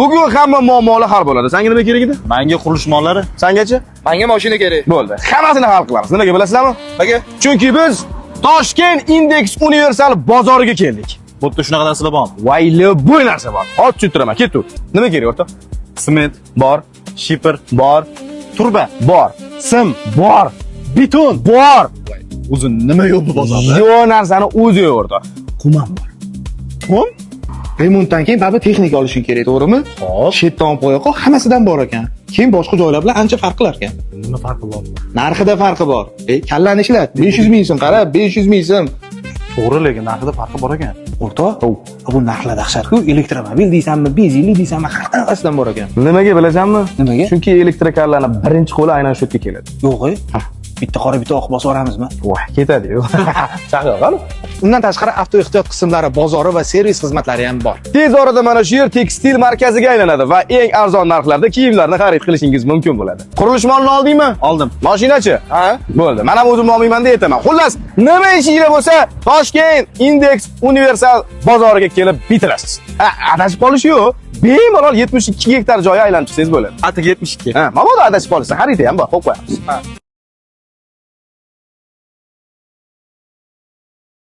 Bugun hamma muammolar hal bo'ladi. Senga nima kerak edi? Menga qurilish mollari. Sengachi? Menga mashina kerak. Bo'ldi. Hammasini hal qilamiz. Nimaga bilasizlarmi? Nimaga? Chunki biz Toshkent Index Universal bozoriga keldik. Bu yerda shunaqa narsalar bormi? Voy, любой narsa bor. Hozir tushuntiraman. Ket tur. Nima kerak, o'rtoq? Sement, Bor, шифер, bor, turba, bor, sim, bor, beton. Bor. O'zi nima yo'q bu bozorda? Yo'q narsani o'zi yo'q, o'rtoq. Qum ham bor. Qum? Remontdan keyin baribir texnika olishing kerak, to'g'rimi? Xo'p. Shetdan olib qo'ya qol, hammasidan bor ekan. Keyin boshqa joylar bilan ancha farq qilar ekan. Nima farqi bor? Narxida farqi bor. E, kallani ishlat. 500 ming so'm, qara, 500 ming so'm. To'g'ri, lekin narxida farqi bor ekan. O'rtoq, bu narxlar dahshat-ku. Elektromobil deysanmi, benzinli deysanmi, har qanaqasidan bor ekan. Nimaga bilasanmi? Nimaga? Chunki elektrokarlarni birinchi qo'li aynan shu yerga keladi. Yo'q, e. Bitta qora, bitta oq bosib yuboramizmi? Voy, ketadi-yu. Chaqir, qani. Undan tashqari avto ehtiyot qismlari bozori va servis xizmatlari ham bor. Tez orada mana shu yer tekstil markaziga aylanadi va eng arzon narxlarda kiyimlarni xarid qilishingiz mumkin bo'ladi. Qurilish molini oldingmi? Oldim. Mashinachi? Ha? Bo'ldi. Men ham o'zimni olmayman deb aytaman. Xullas, nima ishinglar bo'lsa, Toshkent Index Universal bozoriga kelib bitirasiz. Ha, adashib qolish yo'q. Bemalol 72 gektar joyi aylanib chiqsangiz bo'ladi. Atigi 72. Ha, mabodo adashib qolsa, xarita ham bor, qo'yib qo'yamiz. Ha.